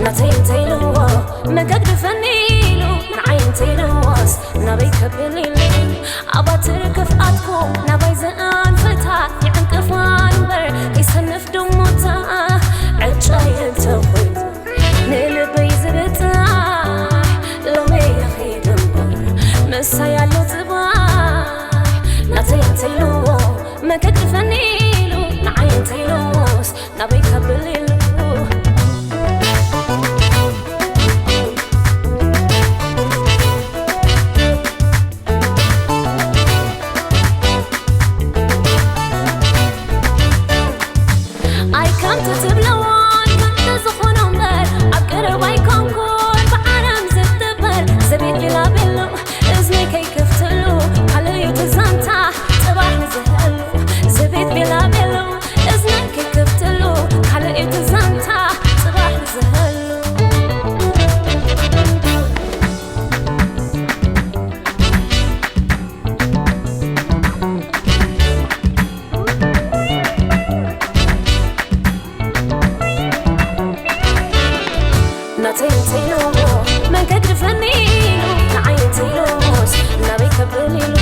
ናተይ እንተይልዎ መገግድፈኒ ኢሉ ንዓይ እንተይልዎስ ናበይ ከብል ኢሉ ኣባትር ክፍኣትኩም ናባይ ዘኣንፍታ ይዕንቅፋን እምበር ይሰንፍ ድሞታ ዕጫይ እንተኾይኑ ንልበይ ዝብጣሕ ሎሚ ይኺድ እምበር ምሳይ ኣሎ ጽባሕ ናተይ እንተይልዎ መገግድፈኒ ኢሉ ንዓይ እንተይልዎስ ናበይ ከብል ኢሉ ኣይ ከምቲ ትብለዎን ከምቲ ዝኾኖ እምበር ኣብ ቀረባ ኣይኮንኩን ብዓለም ዝትበር ዘቤት ቢላቤሎ እዝነይ ከይከፍትሉ ካልእ እዩ ትዛንታ ጽባሕ ንዝህሉ ዘቤት ቢላቤሎ እዝነይ ከይከፍትሉ ካልእ እዩ ትዛንታ ጽባሕ ንዝህሉ ናተይ እንተይልዎ መን ከግድፈኒ ኢሉ ንዓይ እንተይልዎስ ናበይ ከብል ኢሉ